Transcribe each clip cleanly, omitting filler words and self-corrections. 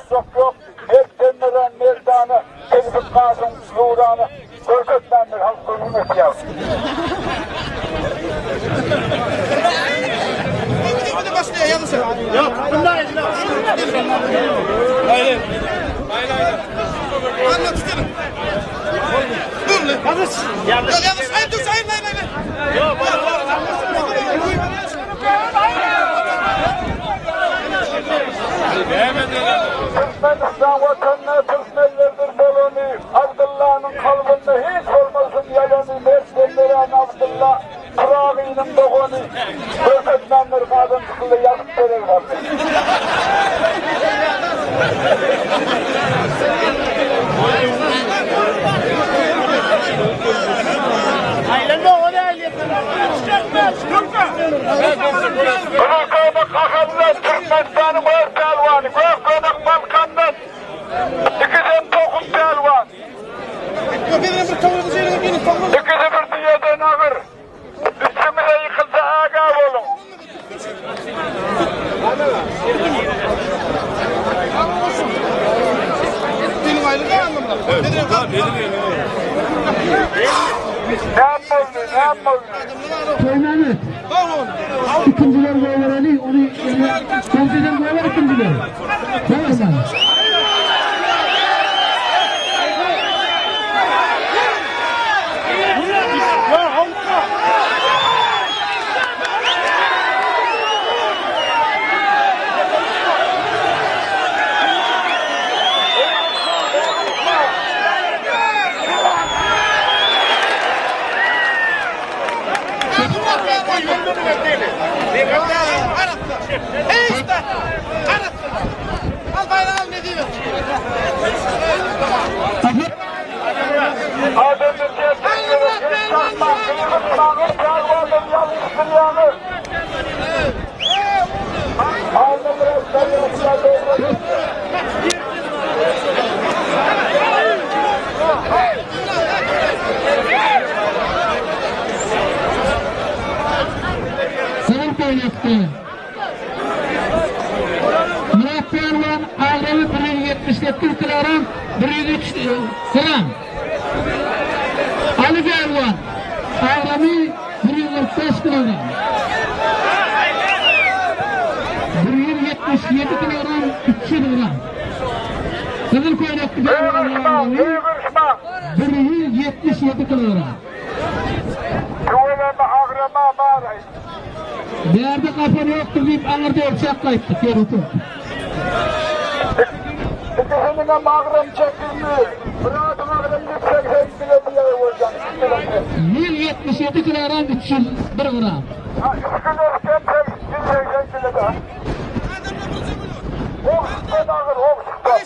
Gorkjak ýok. Mertden meren merdana, Tegdik gaşyň nurana, Görkezmändir halk göwnün ötýär. Türkmenistan Watanyna türkmenlerdir bolany, Abdyllanyň kalbynda hiç bolmasyn ýalany, Mertden dörän Abdylla, Pyragynyň dogany, Görkezmändir gazan çykyldy ýazyp berer bardy. Gyzyl köýnek Ahaldan, Türkmenistanyň öz pälwany, gök köýnek Balkandan, ikisem tohum pälwan. Ikisi bir düýeden agyr. Üstüňize ýykylsa ägä boluň. Näme boldy, näme boldy? Toýmämmet. Ikinjiler goýbereli, ony ýene Gomseden goýber ikinjiler. Goýbermän. Gyzyl köýnekde Myrat pälwan agramy 178 kilogram 103 gram. Ali pälwan agramy 145 kilogram. 177 kilogram 300 gram. Gyzyl köýnekli pälwanyň agramy 177 kilogram. Tüweleme agrama baraý. Bärde gapar ýokdur diýip aňyrda ölçäp gaýtdyk ýörite. Ikisiniňem agram çekildi. Myradyň agramy 180 kilo diýýär bolýan. 177 kilogram 301 gram. Ha, 3 kilo kem 180 kilo da. Ogşukdan agyr, ogşukdan.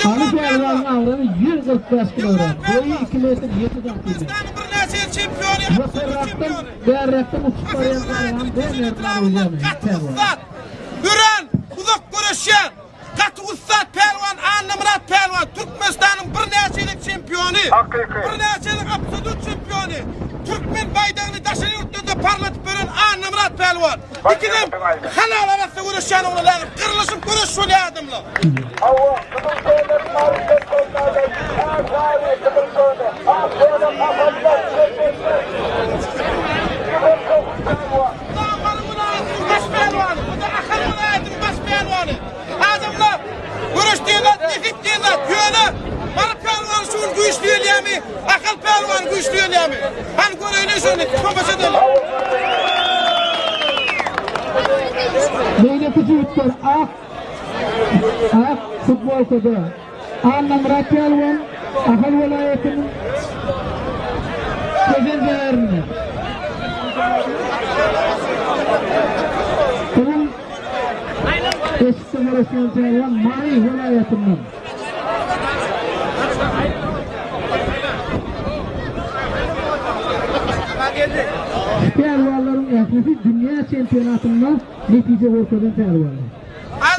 Ali pälwanyň agramy 145 kilogram. Boýy 2 metr 7 santimetr. Ýokarrakdan, bärräkden uçup barýan gargany däl ýerine goýýarmy pälwan? Örän uzak göreşýän, gaty ussat pälwan Annamyrat pälwan Türkmenistanyň birnäçe gezek çempiony, birnäçe gezek absolýut çempiony, türkmen baýdagyny daşary ýurtlarda parladyp ýören Annamyrat pälwan. Ikisem halal arassa göreşýän oglanlar, gyrlyşyp göreş bolýar adamlar. Hawa, gyzyl köýnek Marydan Toýnadan, Ärsary, gyzyl köýnek, ak köýnek Ahaldan, Çerkezden, Gyzyl tohum pälwan. Bu da Mary welaýatynyň baş pälwany, bu da Ahal welaýatynyň baş pälwany. Adamlar, göreş diýen zat nesip diýen zat. Ýöne Mary pälwany şu gün güýçli gelýärmi, Ahal pälwany güýçli gelýärmi? Hany göreýli şony, tomaşa edeli. Beýleki jübütler ak ak futbolkada Annamyrat pälwan Ahal welaýatynyň Tejen şäherinden. Gyzyl eşikde göreşýän pälwan Mary welaýatyndan. Şu pälwanlaryň ählisi dünýä çempionatynda netije görkezen pälwanlar.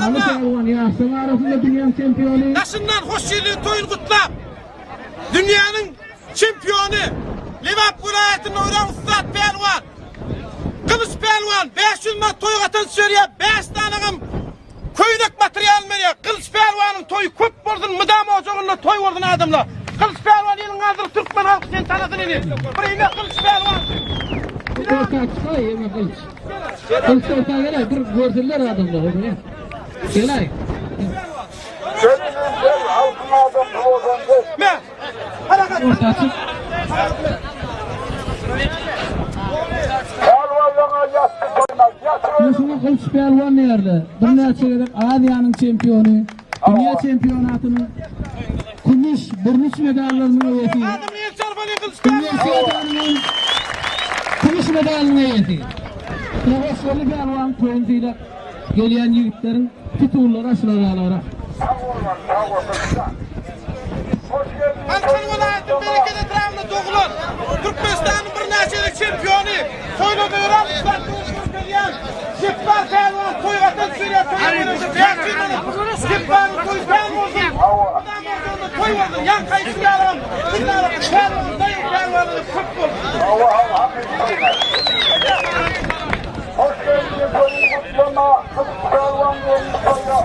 Ali pälwan ýaşlaryň arasynda dünýäň çempiony. Daşyndan hoş ýyly toýuny gutlap, dünýäniň çempiony, Lebap welaýatynda örän ussat pälwan Gylyç pälwan 500 manat toý gatanç berýär, 5 sanagam köýnek materialyny. toýy köp bolsun, mydama ojagynda toý bolsun adamlar. Gylyç Pälwan eliň galdyryp türkmen halky seni tanasyn ini. Bir ine Gylyç Pälwan. Orta çykaý ýene Gylyç. Gylyç orta gelay bir görsünler adamlar. Gelay. Gel inim gel, halkyň adamsy bolsaň gel. Me. Harakat. Orta çyk. Pälwanlaňa ýatdy toýuna, ýatyr. Şuňa Gylyç Pälwan diýerler. Birnäçe gezek Aziýanyň çempiony, dünýä çempionatynyň kümüş, bürünç medallarynyň eýesi. Adamyny el çarpaly Gylyç Pälwan. Uniwersiadanyň kümüş medalynyň eýesi. Hoşgörli pälwan toýuny sylap gelýän ýigitleriň titullary açylar ýalyrak. Sag bolman, sag bol Gylyçjan. Hoş geldiň. Balkan welaýatynyň Bereket etrabynda doglan, Türkmenistanyň birnäçe gezek çempiony, toýlarda örän ussat göreş görkezýän Jepbar pälwan toý gatan düşürýär, toýa göreşe 500 manat. Jepbaryň toýy kän bolsun, mydama ojagynda toý bolsun, ýaňky aýdyşym ýalam, şundaky pälwan daýaw pälwanlary köp bolsun. Hawa, hawa, hakyky toýlar. Hoş geldiň toýuny gutlama, Gylyç pälwan geldi toýa.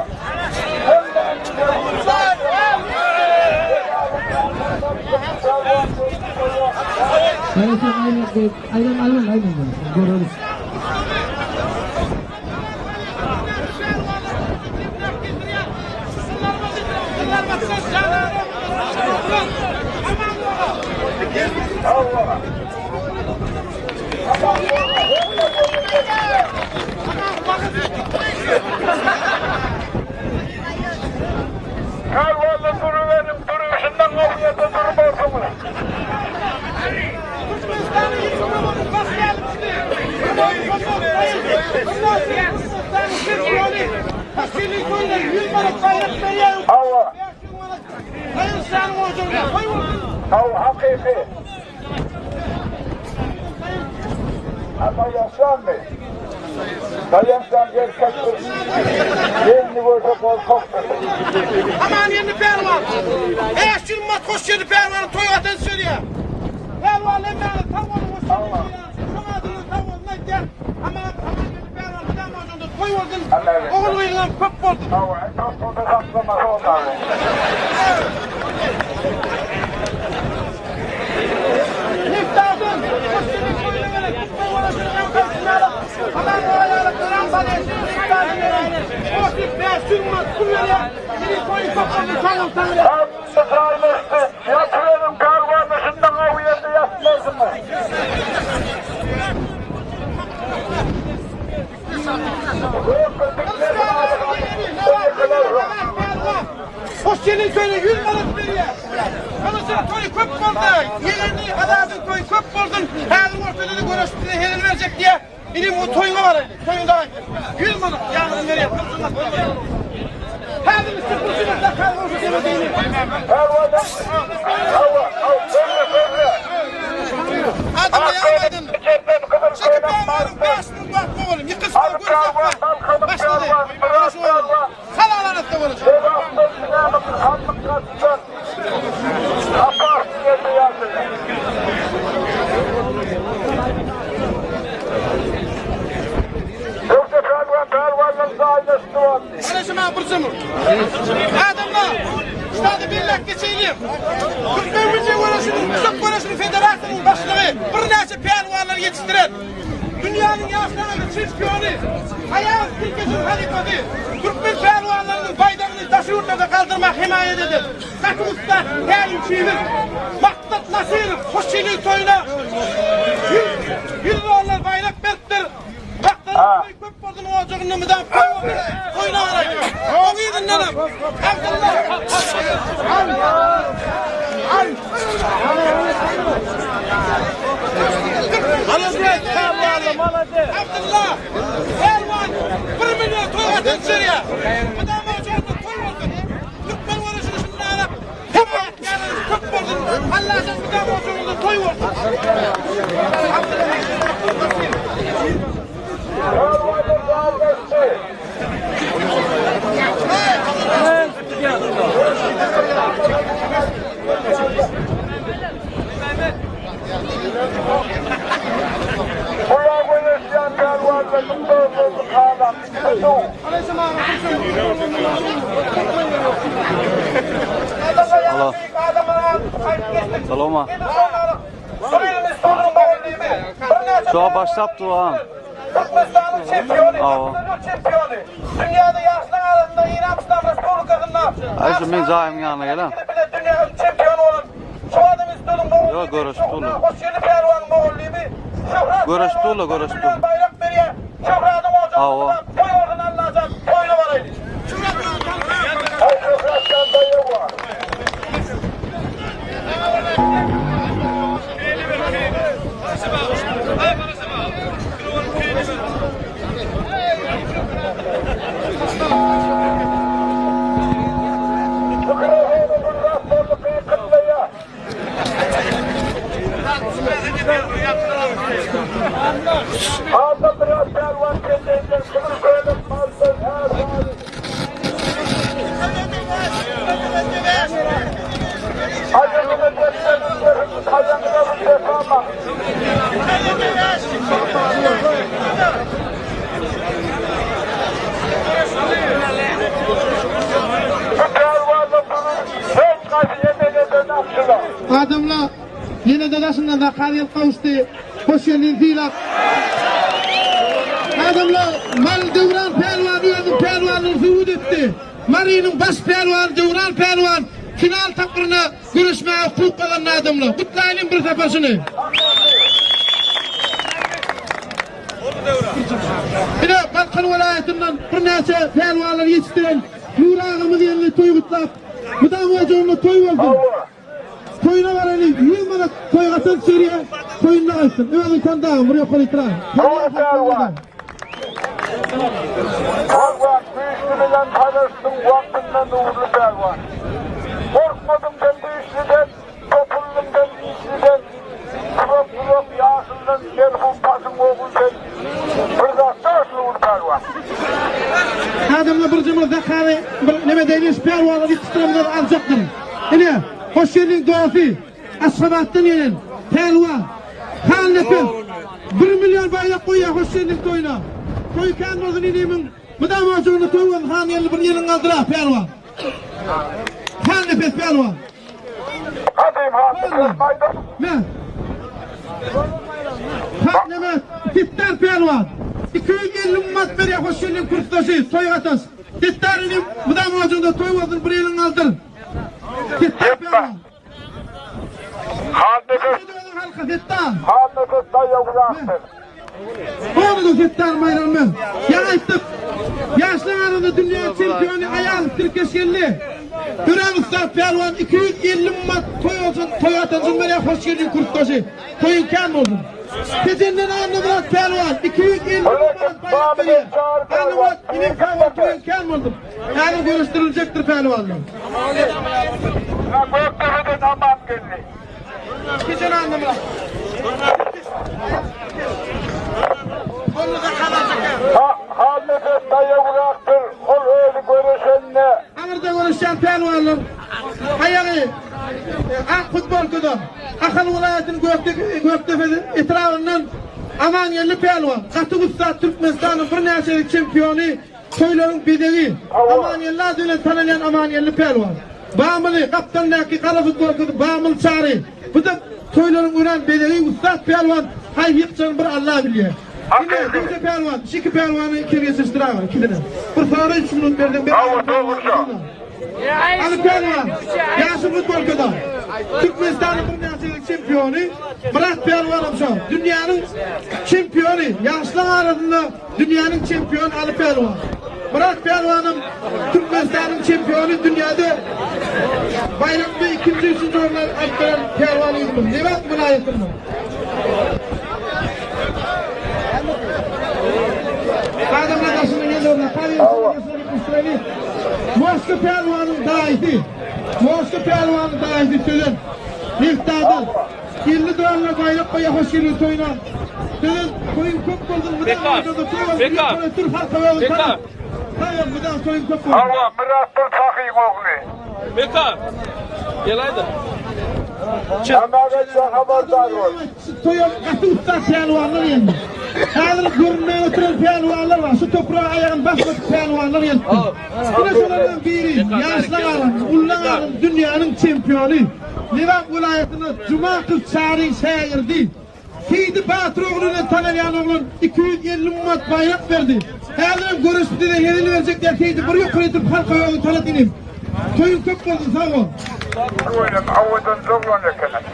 Aýlan aýlan aýlan aýlan görelim. Pälwanla duruberiň, duruşyndan gowy ýerde durmarsyňyz. Hawa. Hawa, hakyky. Ama ýaşanmy? Daýansaň erkekdir. Gelni görse gorkakdyr. Aman ýerli pälwan. 500 manat hoş ýerli pälwanyň toý gatan söýýär. Pälwan hemmäňiz sag boluň hoş ýerli. Şoň adyna sag bolun aýtýan. Aman aman ýerli pälwan mydama ojagynda toý bolsun. Ogul gyzyňam köp bolsun. Hawa, toplumda saklamasy onlary. Miftahdan hoş ýerli toýuna gerek. Türkmen göreşiniň öň gaýtmaly. Aman oýalyk gram balesi miftahdan gerek. Hoş 500 manat pul berýär. Seni toýy köp bolsun sag bol sag bol. Ysraýyl Ýatyberiň pälwanla şundan gowy ýerde ýatmarsyňyz. Hoş gelin toýuna 100 manat berýär. Gylyjyň toýy köp boldy. Ýegenli Azadyň toýy köp bolsun. Häzir ortada da göreş bize hezil berjek diýe. Inim o toýuňa baraýly. Toýuňda aýt. 100 manat ýanyny berýär. Häzir üstü pulçular da kalgın şu demediğini. Pälwandan hawa, hawa, görme, görme. Adamla ýagmaydyn. Çekden gyzyl Çekip köýnek pälwanyň bardy. 5000 bak oglum. Ýykylsyn Alyp göreş pälwan, Balkanyň Başlady. pälwan, Myrat Göreş oglum. pälwan. Sal alanatda göreş. Lebapdan Sinanyň sandyk gaçdan. Abbas diýende ýaşaýar. Öwse pälwan pälwandan zaýlaşdy boldy. Göreşime burçum. Adamlar, ştada bellek geçeýlim. Türkmen milli göreşiniň, Türk göreşiniň federasiýasynyň başlygy birnäçe pälwanlar ýetişdiren. Dünýäniň ýaşlarynda çempiony, Aýaz tirkeşiň halypasy, türkmen pälwanlarynyň baýdagyny daşary ýurtlarda galdyrmak hemaýat eden gaty ussat tälimçimiz Maksat Nasyrow hoş geldin toýuna 100 dollar baýrak beripdir. Maksat toý köp bolsun ojagynda mydam toý bolsun. Toýuna garaýdy. Oň yzyndan hem Abdylla Abdylla Pälwan 1 milyon toý gatan düşürýär. Mydama ojagynda toý bolsun. Türkmen göreşini şunda alyp, hemaýatkärleriň köp bolsun. Allajan mydama ojagynda toý bolsun. Pälwanlar zaýlaşdy. Pula göreşýän pälwanlaryň dördüsi kalan. Ikisi suw. Alo. Saloma. Şoğa başlap dur ha. Türkmenistanyň çempiony, Awa. absolýut çempiony. Dünýäde ýaşlar arasynda Iran Yslam Respublikasynda Aý şu men jaýymyň ýanyna gel ha. Dünýäniň çempiony bolan şu adam üstüniň mugallymy. Ýok, görüşip durlar. Hoşgeldi pälwanyň mugallymy. Şöhrat Görüşip durlar, görüşip durlar. Baýrak berýär. Şöhratyň ojagyna Awa. toý bolsun Allajan, toýuna baraýyn. Ay Şöhratjan daýy bar. Mikrofonu gurrak boldy gyýkynlaýa. Adam biraz pälwan kellenden kızıl köylek maldan her hali. Acımını defterin kazanına bu defama. Bu pälwanla bunun hiç kaçı yemene dön akşıla. Adamlar ýene de daşyndan zakar gelip gowuşdy. Hoş geldin Sylap. Adamlar Mal Döwran pälwan özüniň pälwanyny subut etdi. Marynyň baş pälwany Döwran pälwan final tapgyryna göreşmäge hukuk gazandy adamlar. Gutlaýlyň bir sapar şuny. Ine Balkan welaýatyndan birnäçe pälwanlar ýetişdiren Nur agamyz geldi toý gutlap. Mydam ojagynda toý bolsun. Toýuna baraly 100 manat toý gatan sürýä toýunda gaýtsyn. Özüň tandagyn bir ýokary itra. Doğru pälwan. Pälwan güýçli bilen tanıştın wagtynda nurly pälwan. Korkmadım sen güýçliden, topuldum sen işliden. Uzak uzak yaşından merhum pasın oğul sen. Bir zatda nurly pälwan. Adamlar bir cümle zakary bir neme deýliş pälwanlar ýetişdirenler aljakdyr. Ine hoş geldin dosty. Aşgabatdan gelen pälwan. Han Nepes 1 milyon baýrak goýýar hoş geldin toýuna. Toý kan bolsun inimin. Mydam ojagynda toý bolsun han geldi bir ýeriň galdyra pälwan. Han Nepes pälwan. Hadi han maydan. Ne? Hak neme? Settar pälwan. 250 manat berýär hoş geldin kursdaşy, toý gatas. Settar inim, mydam ojagynda toý bolsun bir ýeriň galdyr. Settar pälwan. Han nefes, Hadi halka Settar. han nefes daýa uraktır. Onu da Settar Bayramı. Ya aýtdyk. Ýaşlar arasynda dünýä çempiony Aýal Tirkeş geldi. Düren Usta Pälwan 250 manat toý olsun, toý atanjyn berýär hoş geldin kursdaşy. Toýuň kän bolsun. Tejenden Annamyrat Pälwan 250 manat baýrak berýär. Annamyrat inim pälwan toýuň kän bolsun. Häzir görüşdiriljekdir pälwanlar. Ya Gökdepe'den aman geldi. Tejen Annamyrat. Ha, han nefes daýa uraktır. Ol öyle görüşenine. Aňyrda görüşýän pälwanlar aýagy ak futbolkadan Ahal welaýatynyň Gökdepe Gökdepe etrabyndan Aman geldi pälwan. Gaty ussat Türkmenistanyň birnäçe çempiony, toýlaryň bezegi. Aman geldi ady bilen tanalýan Aman geldi pälwan. Bamyly gapdaldaky gara futbolkada Bamyl Çary. Bu da toýlaryň ören bezegi ussat pälwan. Haý ýykjan bir Allah bilýär. Ine, Gülje pälwan, şiki pälwany iki geçişdir aga, ikisine. Bir sary üç minut berdim. Bir Awa, dogruja. Ali Pälwan, ýaşyl futbolkada. Türkmenistanyň birnäçe çempiony Murat Pälwanam şo. Dünýäniň çempiony, ýaşlar arasynda dünýäniň çempiony Ali Pälwan. Murat Pälwanam Türkmenistanyň çempiony dünýäde baýrakly ikinji, üçünji orunlar alyp gelen pälwan ýigitimiz. Lebap welaýatyndan. Adamlar daşyna geliyorlar. Moskva pälwanyň daýysy. Moskva pälwanyň daýysy Sözen. Neftadan 50 dollar baýrak goýa hoş geldin toýuna. Sözen toýuň köp bolsun. Bekar, Bekar, Bekar. Hayır, bu toýuň köp bolsun. Hawa, Murat bir sahyň ogly. Bekar. Gel haydi. Ama ben haberdar ol. Toýa gaty ussat pälwanlar geldi. Häzir görünmän oturan pälwanlar bar. Şu topraga aýagyny basmadyk pälwanlar gelipdir. Ine şolardan biri, ýaşlar arasynda, ulular arasynda dünýäniň çempiony, Lebap welaýatynda Jumakow Çaryň şägirdi, Seýdi Batyr ogly bilen tanalýan oglan 250 manat baýrak berdi. Häzirem göreşip size hezil berjek däl Seýdi bir ýokary edip halka özüňi tanat inim. Toýuň köp bolsun sag bol. Tüweleme owadan doglan ekeniň.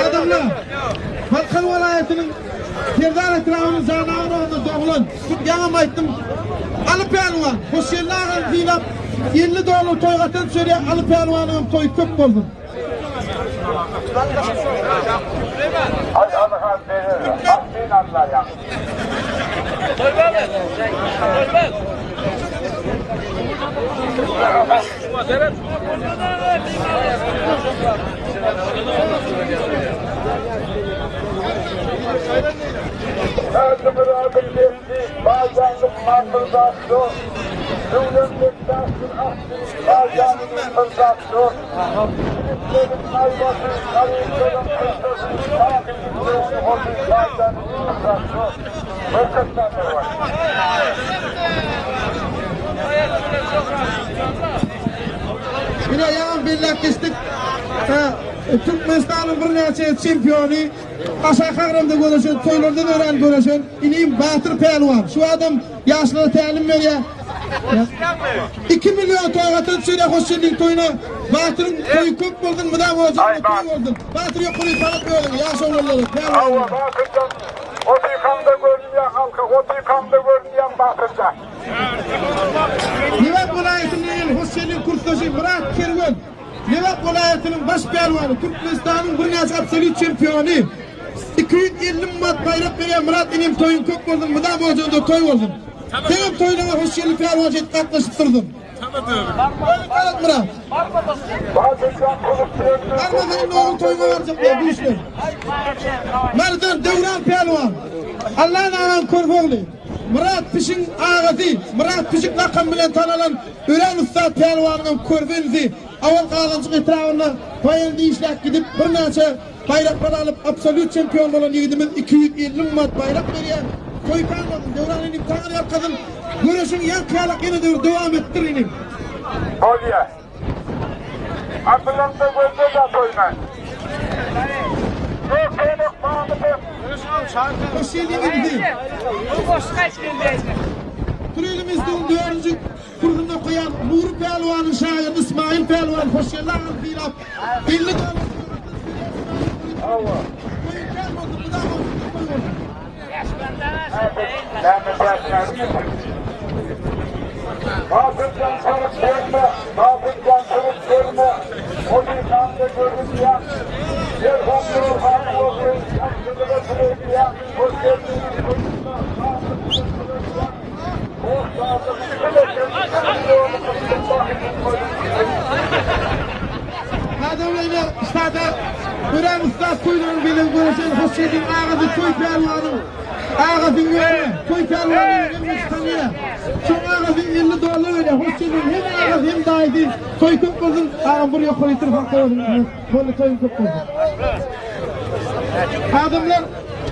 Adamlar, Balkan welaýatynyň Serdar etrabynyň Janagyr obasynda doglan, şut ýaňam aýtdym, Aly pälwan, Hoşgeldi agany sylap, 50 dollar toý gatan düşürýär, Aly pälwanyňam toýy köp bolsun. Aý Alyhan berer. Altyn Allaýar. Täjimyradyň nesli, Baýjanlyk Mansurdakdo, Döwlet Bekdaşdyr asly, Baýjanynyň Pyrdakdo, Ýigitleriň naýbaşy, Garyplaryň kyssaşy, Sahynyň göwni hoşy, Baýjanynyň Pyrdakdo. Görkezmänler bar. Ine ýaňam belläp geçdik. Türkmenistanyň birnäçe çempiony, aşaky agramda göreşen, toýlarda örän göreşen inim Batyr pälwan. Şu adam ýaşlara tälim berýär. 2 million toý gatan şeýle hoş geldiň toýuna. Batyryň toýy köp bolsun, mydam ojagynda toý bolsun. Batyr ýokary tanat özüňi, ýaş oglanlara, Hawa, pälwanlara. Batyrjan, otykaňda görünýäň halka, otykaňda görünýäň Batyrjan. Lebap welaýatyndan gelen hoş geldiň kursdaşy Myrat Kerwen, Lebap welaýatynyň baş pälwany, Türkmenistanyň birnäçe absolýut çempiony. 250 manat baýrak berýän Myrat inim toýuň köp bolsun, mydam ojagynda toý bolsun. Seňem toýlaňa hoş geldiň pälwan şeýdip gatnaşyp dursun. Tanat Myrat. Batyrjan turup berdi. Barmasaň indi ogul toýuňa barjaklar güýçlen. Marydan Döwran pälwan. Allan agaň körpe ogly. Myrat pişiň agasy, Myrat pişik lakamy bilen tanalan örän ussat pälwanyňam körpe inisi Awal Gazanjyk etrabynda waýende işläp gidip, birnäçe baýraklar alyp, absolýut çempion bolan ýigidimiz 250 manat baýrak berýär. Toý kän bolsun, Döwran inim Taňry ýalkasyn, göreşiň ýaňky ýalak ýene-de bir dowam etdir inim. Bolýa. Asylamda gözde-de toýuna. Ýok, toýnak mamydyr. Hoş geldiň inisi. Türelim institutyň dördünji kursunda okaýan Nury pälwanyň şägirdi Ismail pälwan hoş geldi agam sylap. 50 dollar Hawa. Toýuň kän bolsun, mydama oňa toý bolsun. Näme däplermi? Batyrjan çyryp görme, Batyrjan çyryp görme, Otykaňda görünýäň. Merhum Nurhanyň ogly, ýagşylyga dilegýäň, Hoş geldiňiz toýuna, Batyrjan çyrypýaň. Hoşallygyň kül eken, Milyony kysdym bahynyň goýun. Adamlar stada örän ussat toýlaryň bezegi göreşen hoş geldiň agasy toý pälwanyň agasy ýöne toý pälwanyň hemmesi tanýar. Şoň agasy 50 dollar berýär. Hoş geldiň hem agasy hem daýysy. Toý köp bolsun. Agam bir ýokary ýetir halka özüň. Boldy toýuň köp bolsun. Adamlar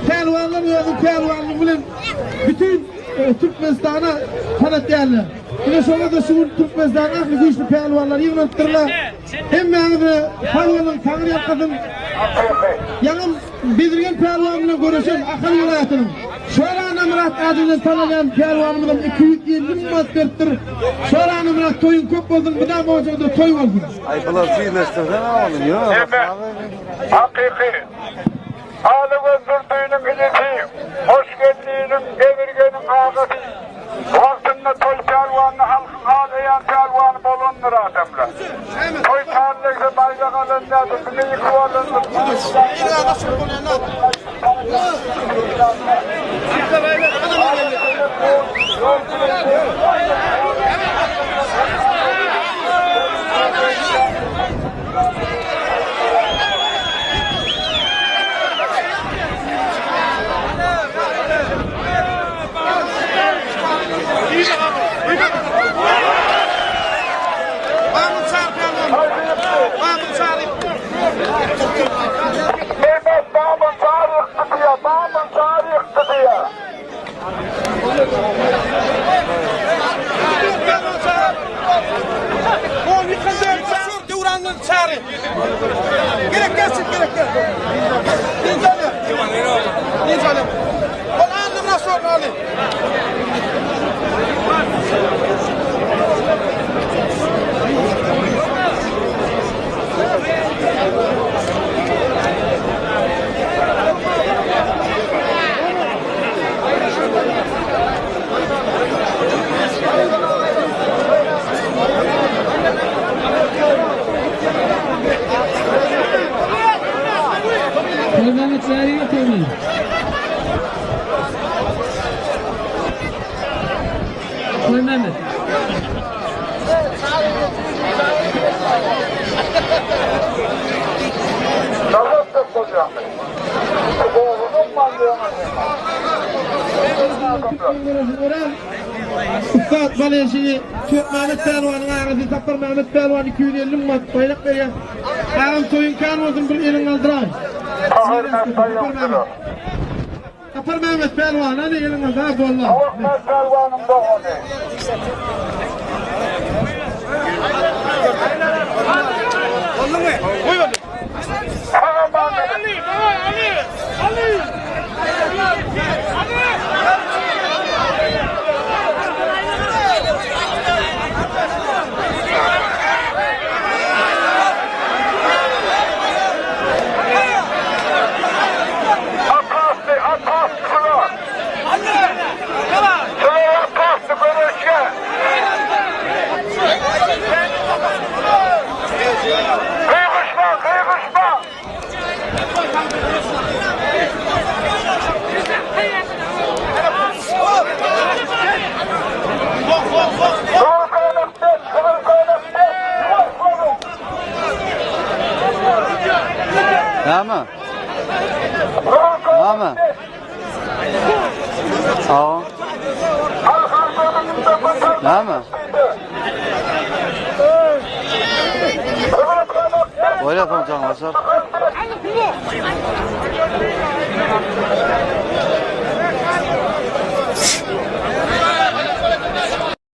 pälwanlar özüň pälwanlygy bilen bütün Türkmenistana tanatýarlar. Ine şoňa-da şu gün Türkmenistanyň ähli güýçli pälwanlary ýygnanypdyrlar. Hemmäňize sag boluň, Taňry ýalkasyn. Ýaňam Bezirgen pälwan bilen göreşen Ahal welaýatynyň Şora Anamyrat ady bilen tanalýan pälwanymyzam 250 müň manat beripdir. Şora Anamyrat toýuň köp bolsun, mydam ojagyňda toý bolsun. Aý bular jizleşdirsene ony. Ýok. Hemme hakyky Aly Gözdurdynyň inisi, Hoşgeldiniň, Bezirgeniň agasy, wagtynda toý pälwanyny halkyň halaýan pälwany bolandyr adamlar. Toý pällegse baýrak alan däldir, diňe ýykyp alandyr. Mamut çarpýan. Mamut çaryp. Gerek gelsin gerek gel. Dinç alıyor. Dinç alıyor. Ol alnımdan sonra alayım. Mehmet Zahiri Teğmen. Koy Mehmet. Nazar da bolýar. Oğlunun mandygyny. Ussat baleşini Türkmehmet Pälwanyň agasy Sapar Mehmet Pälwan 250 manat baýrak berýär. Agam toýuň kän bolsun bir eliň aldyraý. Tahir Mehmet Sapar Mehmet Pälwan hadi eliň aldyraý bolla. Ahmet Pälwanyň dogany. Oldu mu? Koy oldu. Tamam Ali, baba, Ali, Ali. Atastı, atastı şuna. Şuna atastı görüşe. Kıygışma, kıygışma. Kıvırkaynak beş, kıvırkaynak beş. Yavaş olun. Näme? Kıvırkaynak Näme? beş. Aa, Arkanızda bakar näme? Kıvırkaynak beş. Oýla soň başar.